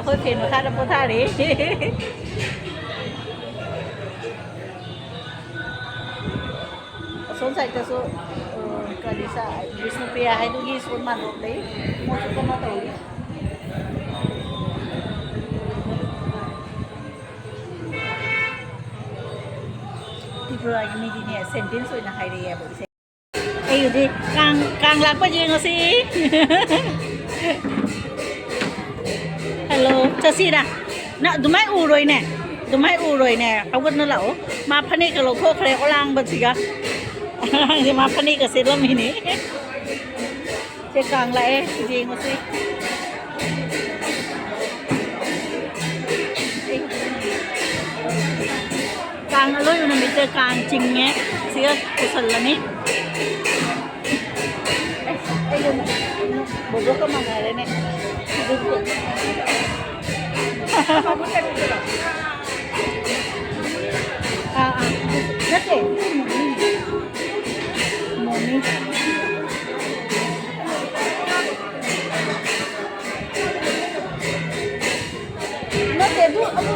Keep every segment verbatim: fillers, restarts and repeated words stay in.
ꯑꯩꯈꯣꯏ ꯐꯦꯟ ꯃꯈꯥꯗ ꯄꯣꯊꯥꯔꯤ꯫ ꯑꯁꯣꯝ ꯁꯥꯏꯠꯇꯁꯨ, ꯑ, ꯀꯔꯤ ꯁꯥ-, ꯕꯤꯁꯅꯨꯄ꯭ꯔꯤꯌꯥ ꯍꯥꯏꯗꯨꯒꯤ ꯁꯣꯟ ꯃꯥꯟꯗꯣꯞ ꯂꯩ꯫ ꯃꯣꯏꯁꯨ ꯀꯟꯅ ꯇꯧꯔꯤ꯫ ꯇ꯭ꯔꯤꯄꯨꯔꯥꯒꯤ ꯃꯤꯗꯤꯅꯦ, sentence ꯑꯣꯏꯅ ꯍꯥꯏꯔꯛꯑꯦꯕ ꯏꯁꯩ꯫ ꯑꯩꯒꯤꯗꯤ ꯀꯥꯡ, ꯀꯥꯡ ꯂꯥꯛꯄ ꯌꯦꯡꯉꯁꯤ꯫ ꯍꯜꯂꯣ, ꯆꯠꯁꯤꯔꯥ? ꯅꯪ ꯑꯗꯨꯃꯥꯏ ꯎꯔꯣꯏꯅꯦ, ꯑꯗꯨꯃꯥꯏ ꯎꯔꯣꯏꯅꯦ꯫ ꯍꯧꯒꯠꯅ ꯂꯥꯛꯑꯣ꯫ ꯃꯥ ꯐꯅꯦꯛꯀ ꯂꯧꯊꯣꯛꯈ꯭ꯔꯦ ꯑꯣꯂꯥꯡꯕꯁꯤꯒ꯫ ꯑꯉꯥꯡꯁꯦ ꯃꯥ ꯐꯅꯦꯛꯀ ꯁꯦꯠꯂꯝꯃꯤꯅꯦ꯫ ꯁꯦ, ꯀꯥꯡ ꯂꯥꯛꯑꯦ, ꯌꯦꯡꯉꯨꯁꯤ꯫ ꯀꯥꯡ ꯑꯂꯣꯏꯕ ꯅꯨꯃꯤꯠꯇ ꯀꯥꯡ ꯆꯤꯡꯉꯦ꯫ ꯁꯤꯒ ꯄꯨꯁꯜꯂꯅꯤ꯫ ꯑꯩ, ꯑꯩꯒ ꯕꯣꯕꯣꯛꯀ ꯃꯥꯟꯅꯔꯦꯅꯦ꯫ ꯑꯥ, ꯑꯥ꯫ ꯅꯠꯇꯦ꯫ ꯃꯣꯔꯅꯤꯡ꯫ ꯅꯠꯇꯦ, ꯑꯗꯨ, ꯑꯗꯨ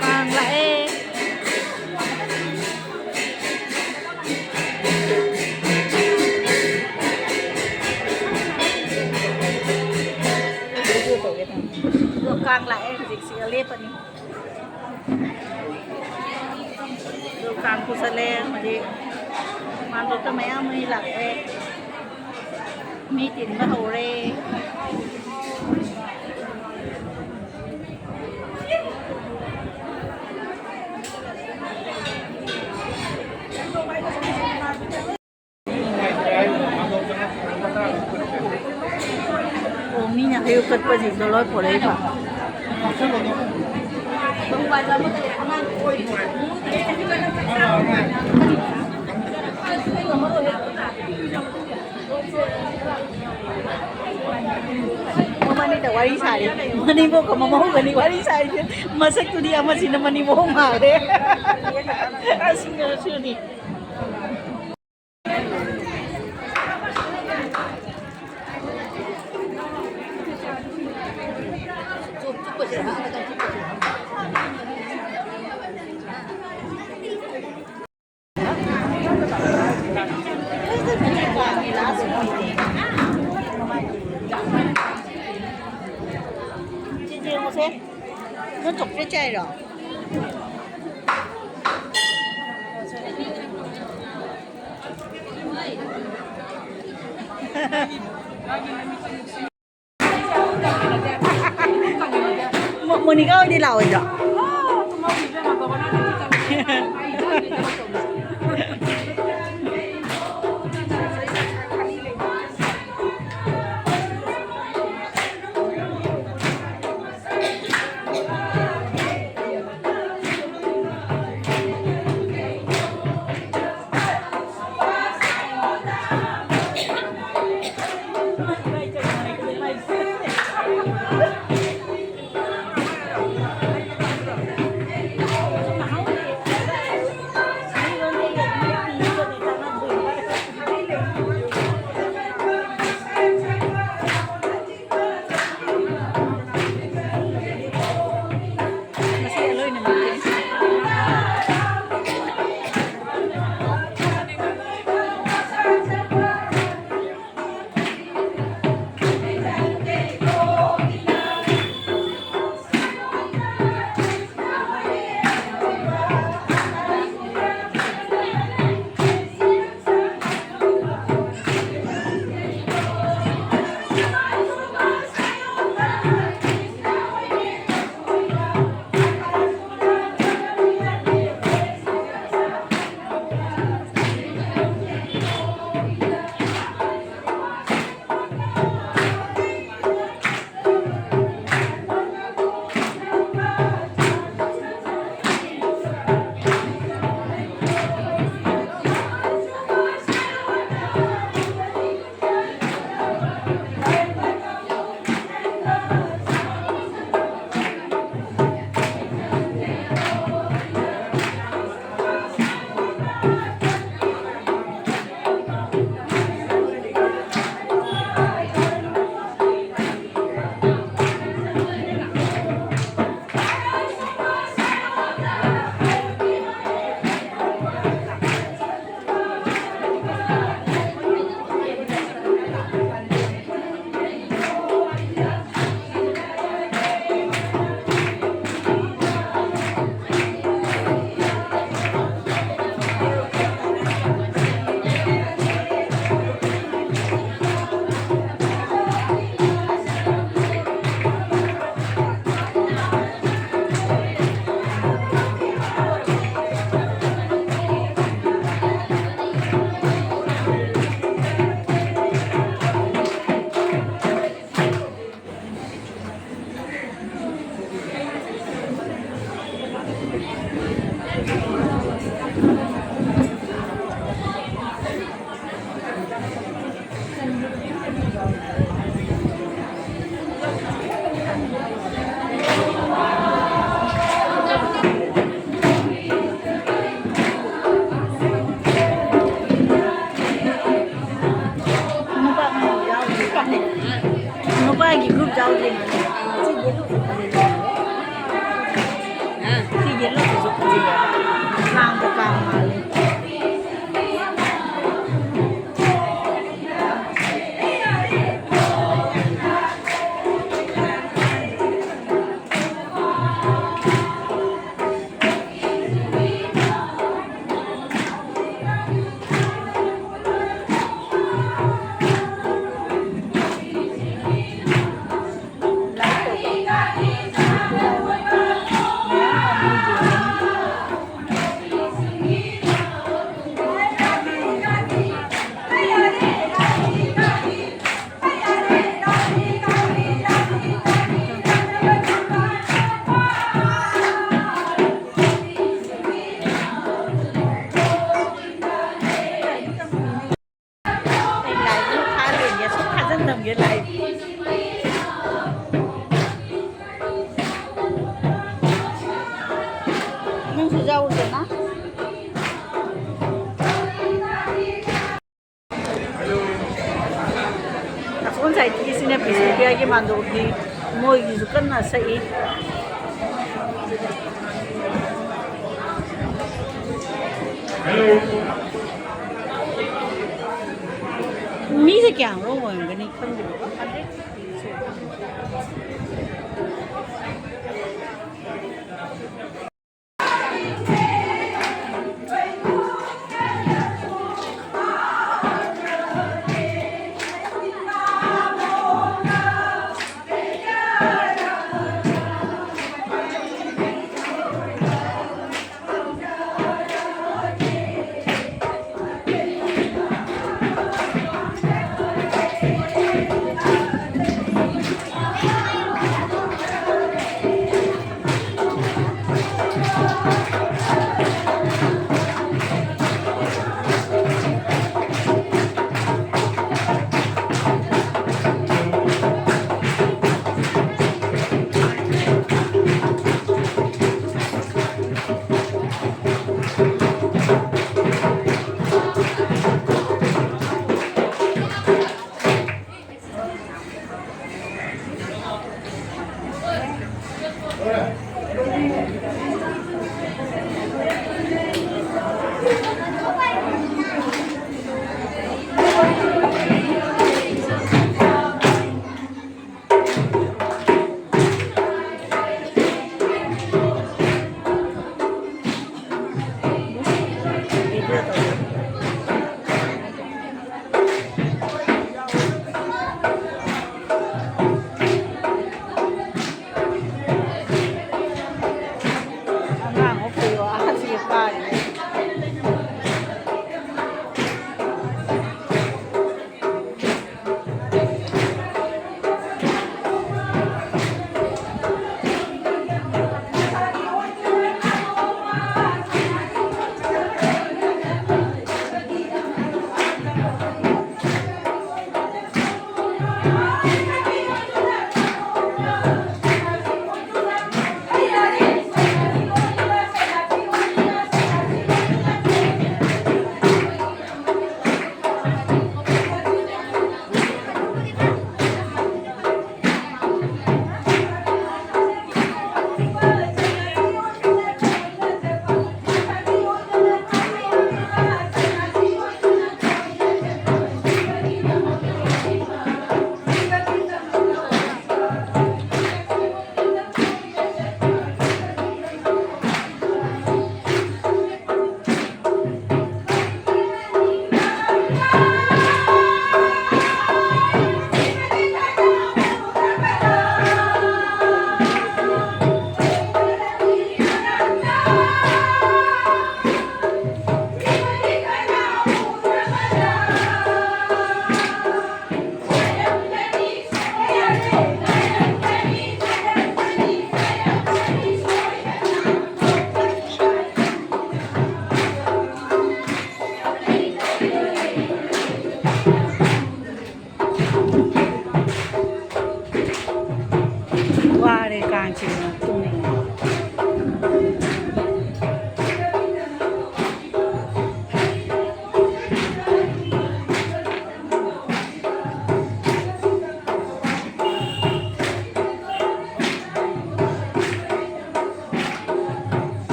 ꯀꯥꯡ ꯂꯥꯛꯑꯦ꯫ ꯑꯗꯣ ꯀꯥꯡ ꯂꯥꯛꯑꯦ, ꯍꯧꯖꯤꯛꯁꯤꯒ ꯂꯦꯞꯄꯅꯤ꯫ ꯑꯗꯨ ꯀꯥꯡ ꯄꯨꯁꯜꯂꯦ, ꯍꯧꯖꯤꯛ ꯃꯥꯟꯗꯣꯞꯇ ꯃꯌꯥꯝ ꯃꯤ ꯂꯥꯛꯑꯦ, ꯃꯤ ꯇꯤꯟꯕ ꯍꯧꯔꯦ꯫ ꯑꯣ, ꯃꯤꯅ ꯍꯩꯌꯨ ꯀꯠꯄꯁꯤꯡꯗꯣ ꯂꯣꯏ ꯄꯨꯔꯛꯏꯕ꯫ ꯃꯕꯥꯅꯤꯗ ꯋꯥꯔꯤ ꯋꯥꯔꯤ ꯁꯥꯔꯤ꯫ ꯃꯅꯦꯝꯕꯣꯛꯀ ꯃꯃꯧꯒꯅꯤ ꯋꯥꯔꯤ ꯁꯥꯔꯤꯁꯦ꯫ ꯃꯁꯛꯇꯨꯗꯤ ꯑꯃꯁꯤꯅ ꯃꯅꯦꯝꯕꯣꯛ ꯃꯥꯜꯂꯦ꯫ ꯑꯁꯤꯅꯁꯨꯅꯤ꯫ ꯅꯪ ꯆꯣꯀ꯭ꯂꯦꯠ ꯆꯥꯏꯔꯣ? ꯃꯣ-, ꯃꯣꯅꯤꯀꯥ ꯍꯣꯏꯗꯤ ꯂꯥꯛꯑꯣꯏꯗ꯭ꯔꯣ? ꯁꯤ ꯌꯦꯜꯂꯣꯁꯤꯁꯨ ꯐꯖꯩꯌꯦ꯫ ꯁꯤ ꯌꯦꯜꯂꯣꯁꯤꯁꯨ ꯐꯖꯩꯌꯦ꯫ ꯀꯥꯡꯗ ꯀꯥꯡ ꯃꯥꯜꯂꯦ꯫ ꯑꯩ ꯂꯥꯏꯗꯨ ꯊꯥꯗꯣꯏꯅꯦ, ꯁꯨꯝ ꯊꯥꯖꯟ ꯊꯝꯒꯦ ꯂꯥꯏ꯫ ꯅꯪꯁꯨ ꯌꯥꯎꯔꯨꯗꯅ꯫ ꯑꯁꯣꯝ ꯁꯥꯏꯠꯀꯤꯁꯤꯅ ꯕꯤꯁꯅꯨꯄ꯭ꯔꯤꯌꯥꯒꯤ ꯃꯥꯟꯗꯣꯞꯀꯤ, ꯃꯣꯏꯒꯤꯁꯨ ꯀꯟꯅ ꯁꯛꯏ꯫ ꯃꯤꯁꯦ ꯀꯌꯥꯃꯨꯛ ꯑꯣꯏꯔꯝꯒꯅꯤ ꯈꯪꯗꯦꯕꯀꯣ꯫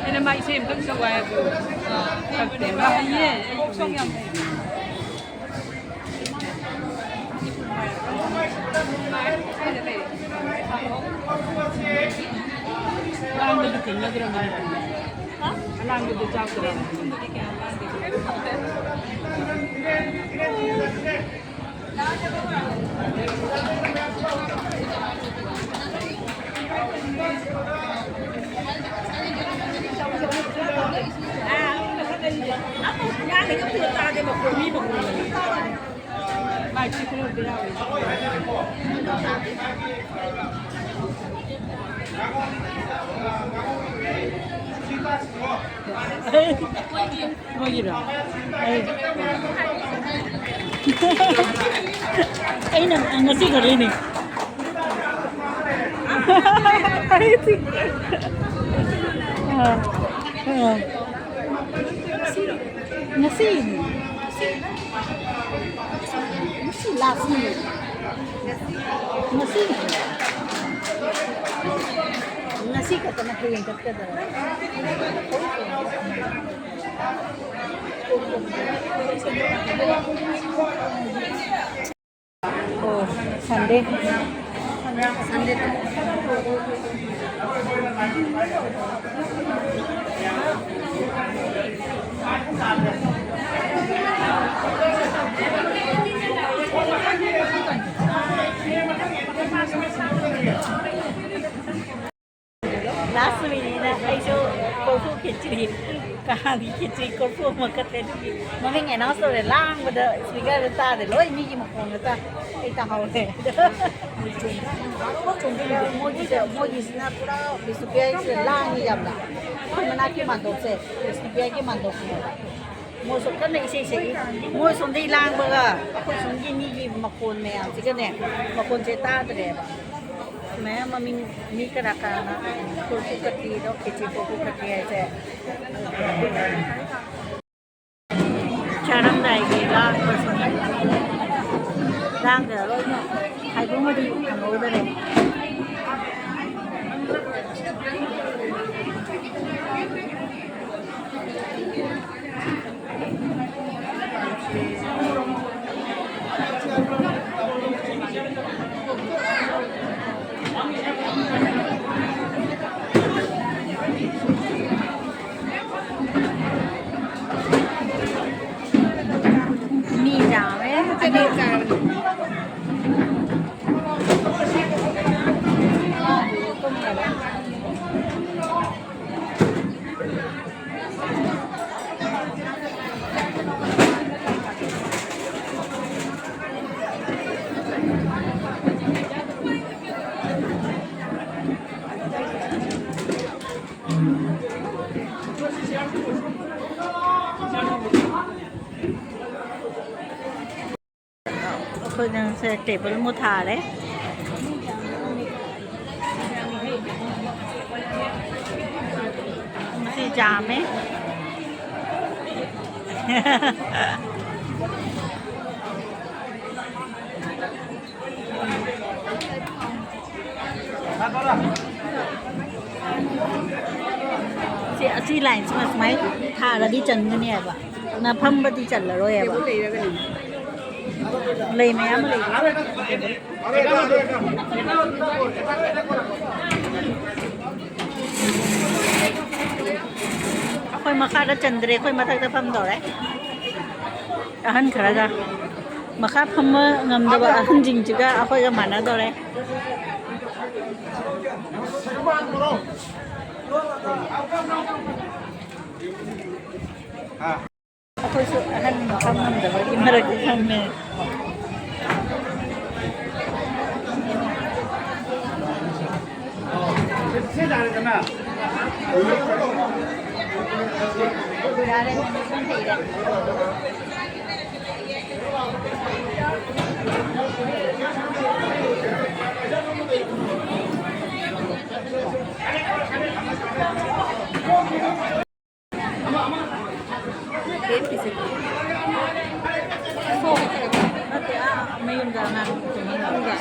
ꯑꯩꯅ ꯃꯥ ꯏꯁꯩ ꯑꯝꯇꯪ ꯁꯛꯎ ꯍꯥꯏꯕꯨ ꯁꯛꯇꯦ꯫ ꯃꯥ ꯍꯩꯌꯦ, ꯑꯩ ꯁꯣꯡ ꯌꯥꯝ ꯍꯩ꯫ ꯂꯥꯡꯕꯗꯤ ꯊꯦꯡꯅꯗ꯭ꯔꯕꯅꯤ꯫ ꯑꯂꯥꯡꯕꯗꯣ ꯆꯥꯛꯇ꯭ꯔꯕꯅꯤ꯫ ꯃꯣꯏꯒꯤꯔꯣ? ꯑꯩ, ꯑꯩꯅ ꯉꯁꯤ ꯈꯛꯇꯅꯦ꯫ ꯑꯥ, ꯑꯥ꯫ ꯉꯁꯤ, ꯉꯁꯤ, ꯉꯁꯤ last minute꯫ ꯉꯁꯤ, ꯉꯁꯤ ꯈꯛꯇꯅ ꯍꯌꯦꯡ ꯆꯠꯀꯗꯕ꯫ ꯑꯣ, Sunday꯫ Sunday꯫ Last minute ꯅ ꯑꯩꯁꯨ ꯀꯣꯔꯐꯨ ꯈꯦꯆ꯭ꯔꯤ, ꯀꯥꯡꯒꯤ ꯈꯦꯆ꯭ꯔꯤ ꯀꯣꯔꯐꯨ ꯑꯃ ꯀꯠꯂꯦ꯫ ꯑꯗꯨꯒꯤ ꯃꯃꯤꯡ announce ꯇꯧꯔꯦ꯫ ꯂꯥꯡꯕꯗ speaker ꯗ ꯇꯥꯗꯦ, ꯂꯣꯏ ꯃꯤꯒꯤ ꯃꯈꯣꯟ ꯉꯥꯛꯇ꯫ ꯑꯩ ꯇꯥꯍꯧꯔꯦ꯫ ꯃꯣꯏꯒꯤꯁꯦ, ꯃꯣꯏꯒꯤꯁꯤꯅ ꯄꯨꯔꯥ ꯕꯤꯁꯅꯨꯄ꯭ꯔꯤꯌꯥꯒꯤꯁꯦ ꯂꯥꯡꯉꯤ ꯌꯥꯝꯅ꯫ ꯑꯩꯈꯣꯏ ꯃꯅꯥꯛꯀꯤ ꯃꯥꯟꯗꯣꯞꯁꯦ ꯕꯤꯁꯅꯨꯄ꯭ꯔꯤꯌꯥꯒꯤ ꯃꯥꯟꯗꯣꯞꯁꯤꯅꯦꯕ꯫ ꯃꯣꯏꯁꯨ ꯀꯟꯅ ꯏꯁꯩ ꯁꯛꯏ꯫ ꯃꯣꯏ ꯁꯣꯝꯗꯒꯤ ꯂꯥꯡꯕꯒ ꯑꯩꯈꯣꯏ ꯁꯣꯝꯒꯤ ꯃꯤꯒꯤ ꯃꯈꯣꯟ ꯃꯌꯥꯝꯁꯤꯒꯅꯦ, ꯃꯈꯣꯟꯁꯦ ꯇꯥꯗ꯭ꯔꯦꯕ꯫ ꯃꯌꯥꯝ ꯃꯃꯤꯡ ꯃꯤ ꯀꯅꯥ ꯀꯅꯥꯅ ꯀꯣꯔꯐꯨ ꯀꯠꯄꯤꯗꯣ, ꯈꯦꯆꯤ ꯀꯣꯔꯐꯨ ꯀꯠꯄꯤ ꯍꯥꯏꯁꯦ꯫ ꯆꯥꯔꯝꯗꯥꯏꯒꯤ ꯂꯥꯡꯕꯁꯤꯅꯤ꯫ ꯂꯥꯡꯗꯅ ꯂꯣꯏꯅ ꯈꯥꯏꯗꯣꯛꯅꯗꯤ ꯐꯪꯍꯧꯗꯔꯦ꯫ ꯃꯤ ꯌꯥꯝꯃꯦ꯫ ꯑꯅꯤ ꯆꯥꯕꯅꯤ꯫ ꯑꯩꯈꯣꯏꯅ ꯁꯦ ꯇꯦꯕꯜ ꯑꯃꯨꯛ ꯊꯥꯔꯦ꯫ ꯉꯁꯤ ꯌꯥꯝꯃꯦ꯫ ꯁꯤ, ꯑꯁꯤ ꯂꯥꯏꯟꯁꯤꯃ ꯁꯨꯃꯥꯏꯅ ꯊꯥꯔꯗꯤ ꯆꯟꯒꯅꯤ ꯍꯥꯏꯕ꯫ ꯅ ꯐꯝꯕꯗꯤ ꯆꯜꯂꯔꯣꯏ ꯍꯥꯏꯕ꯫ ꯂꯩ ꯃꯌꯥꯝ ꯂꯩ꯫ ꯑꯩꯈꯣꯏ ꯃꯈꯥꯗ ꯆꯟꯗ꯭ꯔꯦ, ꯑꯩꯈꯣꯏ ꯃꯊꯛꯇ ꯐꯝꯗꯧꯔꯦ꯫ ꯑꯍꯟ ꯈꯔꯒ ꯃꯈꯥ ꯐꯝꯕ ꯉꯝꯗꯕ ꯑꯍꯟꯁꯤꯡꯁꯤꯒ ꯑꯩꯈꯣꯏꯒ ꯃꯥꯟꯅꯗꯧꯔꯦ꯫ ꯑꯩꯈꯣꯏꯁꯨ ꯑꯍꯟ ꯃꯐꯝ ꯉꯝꯗꯕꯒꯤ ꯃꯔꯛꯇ ꯐꯝꯃꯦ꯫ ꯅꯠꯇꯦ, ꯑꯥ ꯃꯌꯨꯝꯗ ꯑꯉꯥꯡ ꯇꯨꯝꯍꯟꯕ꯫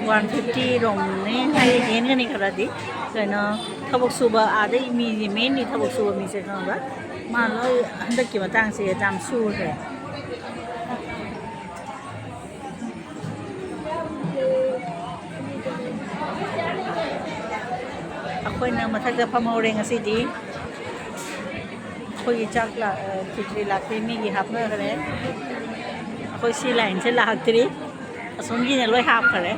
ꯋꯥꯟ ꯐꯤꯐꯇꯤ ꯔꯣꯝꯅꯦ ꯍꯥꯏ, ꯍꯦꯟꯒꯅꯤ ꯈꯔꯗꯤ꯫ ꯀꯩꯅꯣ, ꯊꯕꯛ ꯁꯨꯕ ꯑꯥꯗꯩ ꯃꯤꯁꯦ, ꯃꯦꯟꯂꯤ ꯊꯕꯛ ꯁꯨꯕ ꯃꯤꯁꯦ ꯈꯪꯕ꯭ꯔꯥ? ꯃꯥ ꯂꯣꯏ ꯍꯟꯗꯛꯀꯤ ꯃꯇꯥꯡꯁꯦ ꯌꯥꯝ ꯁꯨꯈ꯭ꯔꯦ꯫ ꯑꯩꯈꯣꯏꯅ ꯃꯊꯛꯇ ꯐꯝꯍꯧꯔꯦ ꯉꯁꯤꯗꯤ꯫ ꯑꯩꯈꯣꯏꯒꯤ ꯆꯥꯛ ꯂꯥꯛ-, ꯑ, ꯈꯦꯆ꯭ꯔꯤ ꯂꯥꯛꯇꯦ, ꯃꯤꯒꯤ ꯍꯥꯞꯅꯈ꯭ꯔꯦ꯫ ꯑꯩꯈꯣꯏ ꯁꯤ ꯂꯥꯏꯟꯁꯦ ꯂꯥꯛꯇ꯭ꯔꯤ꯫ ꯑꯁꯣꯝꯒꯤꯅ ꯂꯣꯏ ꯍꯥꯞꯈ꯭ꯔꯦ꯫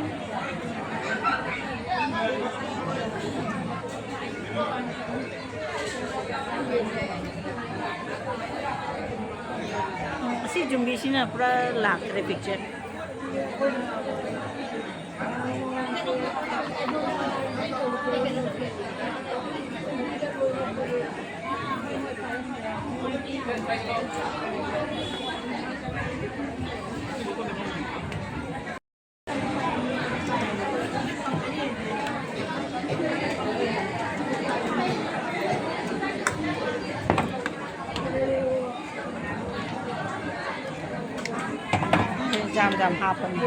ꯑꯁꯤ ꯌꯨꯝꯕꯤꯁꯤꯅ ꯄꯨꯔꯥ ꯂꯥꯛꯈ꯭ꯔꯦ ꯄꯤꯛꯆꯔ꯫ ꯌꯥꯝ ꯌꯥꯝ ꯍꯥꯞꯄꯅꯤ꯫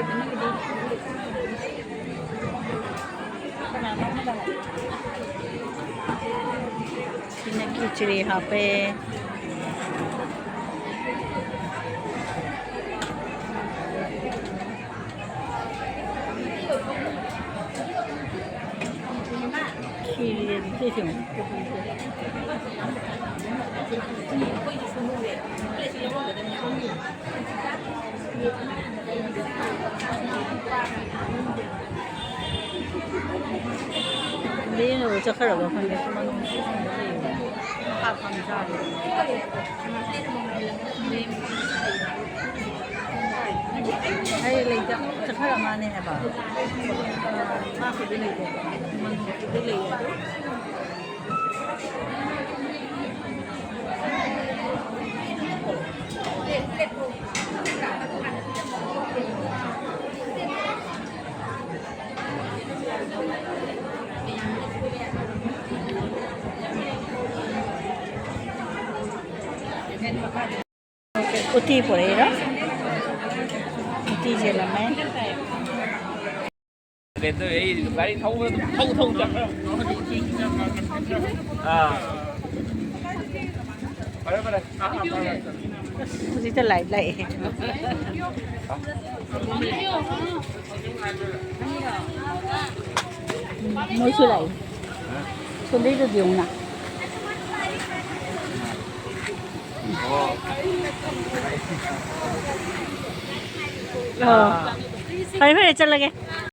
ꯁꯤꯅ ꯈꯦꯆ꯭ꯔꯤ ꯍꯥꯞꯄꯦ꯫ ꯈꯦꯔ ꯁꯤꯁꯦ꯫ ꯂꯦꯡꯉꯒ ꯆꯠꯈ꯭ꯔꯕ ꯈꯪꯗꯦ꯫ ꯃꯅꯨꯡ ꯁꯤꯁꯤꯡꯗ ꯂꯩꯌꯦ꯫ ꯃꯈꯥ ꯐꯝ ꯆꯥꯔꯦ꯫ ꯑꯩ ꯂꯩꯇ ꯆꯠꯈ꯭ꯔ ꯃꯥꯅꯦ ꯍꯥꯏꯕ꯫ ꯃꯥ ꯈꯨꯗꯤ ꯂꯩꯇꯦ꯫ ꯃꯅꯨꯡꯗꯨꯗꯤ ꯂꯩꯌꯦ꯫ ꯎꯇꯤ ꯄꯨꯔꯛꯏꯔꯣ? ꯎꯇꯤ ꯆꯦꯜꯂꯝꯃꯦ꯫ ꯀꯩꯅꯣ ꯇꯧꯋꯦ, ꯑꯩ ꯒꯥꯔꯤ ꯊꯧꯕꯗ ꯑꯗꯨꯝ ꯊꯧ ꯊꯧ ꯆꯠꯈ꯭ꯔꯕ꯫ ꯑꯥ꯫ ꯐꯔꯦ, ꯐꯔꯦ꯫ ꯑꯥ, ꯑꯥ, ꯐꯔꯦ, ꯐꯔꯦ꯫ ꯑꯁ, ꯍꯧꯖꯤꯛꯇ ꯂꯥꯏꯠ ꯂꯥꯛꯑꯦ꯫ ꯃꯣꯏꯁꯨ ꯂꯥꯛꯑꯦ꯫ ꯁꯣꯝꯗꯩꯗꯨꯗꯤ ꯌꯦꯡꯉꯨꯅ꯫ ꯑꯣ꯫ ꯐꯔꯦ, ꯐꯔꯦ, ꯆꯠꯂꯒꯦ꯫